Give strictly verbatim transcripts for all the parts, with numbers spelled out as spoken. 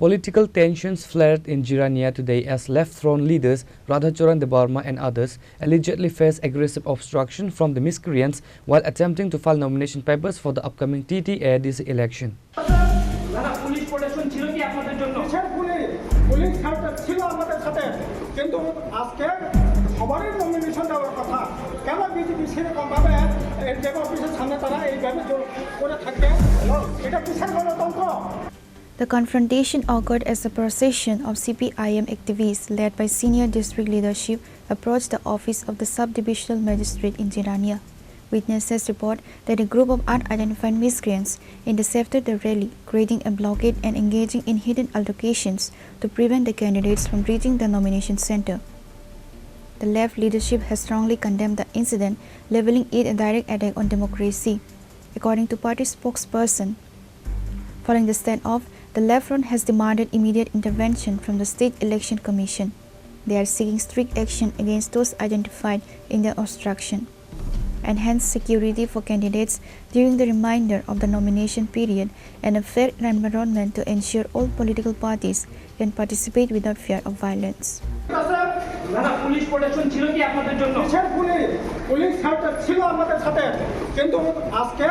Political tensions flared in Jirania today as Left Front leaders Radhacharan Debbarma and others allegedly faced aggressive obstruction from the miscreants while attempting to file nomination papers for the upcoming T T A D C election. দাদা, police protection ছিল কি আপনাদের জন্য? কিসের police? Police sir ছিল আমাদের সাথে, কিন্তু আজকে সবারই নমিনেশন দেওয়ার কথা। কেন বিজেপি সেরকম ভাবে এনজিও অফিসের সামনে তারা এইভাবে জোর করে থাকবে? এটা কিসের গণতন্ত্র? The confrontation occurred as a procession of C P I M activists led by senior district leadership approached the office of the sub-divisional magistrate in Jirania. Witnesses report that a group of unidentified miscreants intercepted the rally, creating a blockade and engaging in heated altercations to prevent the candidates from reaching the nomination center. The left leadership has strongly condemned the incident, labeling it a direct attack on democracy. According to party spokesperson, following the standoff, the Left Front has demanded immediate intervention from the State Election Commission. They are seeking strict action against those identified in the obstruction, enhanced security for candidates during the remainder of the nomination period, and a fair environment to ensure all political parties can participate without fear of violence. দাদা, police protection ছিল কি আপনাদের জন্য? কিসের police? Police sir ছিল আমাদের সাথে, কিন্তু আজকে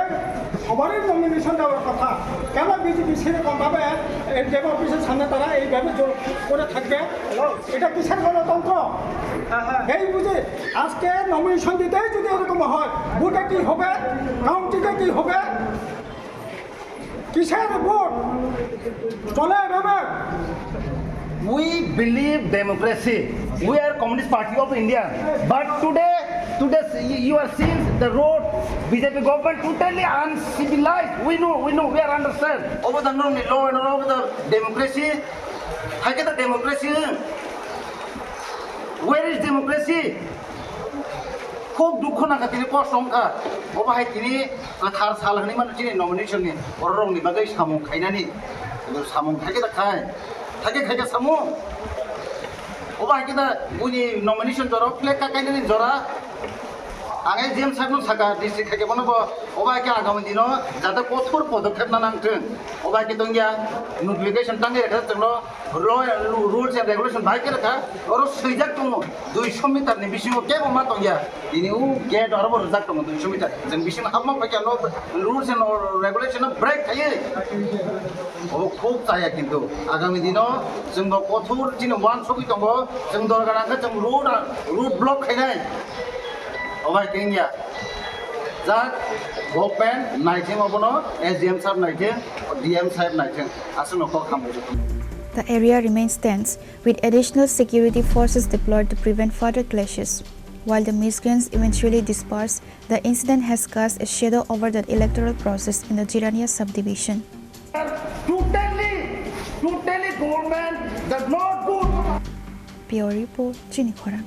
সবারই নমিনেশন দেওয়ার কথা। কেন বিজেপি সেরকম ভাবে এনজিও অফিসের সামনে তারা এইভাবে জোর করে থাকবে? এটা কিসের গণতন্ত্র? এই বুঝে আজকে নমিনেশন দিতেই যদি এরকম হয়, ভোটে কি হবে? কাউন্টিংয়ে কি হবে? কিসের ভোট চলে এভাবে? We believe democracy. We are Communist Party of India. But today, today you are seeing the road, B J P government totally uncivilized. We know, we know, we are understand. Obo da norokni law and order, obo da democracy. Hai khe da democracy. Where is democracy? Khub dukho nangkha, tini kosto wngkha. Obo hai tini kwthar sal hwnwi mano chini nomination ni, bororokni bagwi samung khainani. Kintu samung khai khe da khai. Khai khe khai khe samung. Obo hai khe da buini nomination jora, flag kakainani jora. Ang S D M sir no saka, district khai khe bono bo, obo hai khe agami dino jate kothor podokhep na nangthwng. Obo hai khe tongya, notification tangwi rwkha chwngno. Law and ru-, rules and regulation bai khe rwkha, oro swijak tongo, duiso meter ni bisingo kebo ma tongya. Tini o gate oro bo rwjak tongo, duiso meter. Chwng bisingo hapma phaikha, no rules and regulation no break khaiwi. Obo khub chaya kintu. Agami dino chwng bo kothor chini uansugwi tongo, chwng dorkar nangkha chwng road, road block khainai. Obo hai khe wngya. Jak government naithing obono, S D M sir naithing, D M sir naithing. Aswkno kok hambai rwkha. The area remains tense, with additional security forces deployed to prevent further clashes. While the miscreants eventually dispersed, the incident has cast a shadow over the electoral process in the Jirania subdivision. Totally, totally government does not good. Bureau Report, Chini Khorang.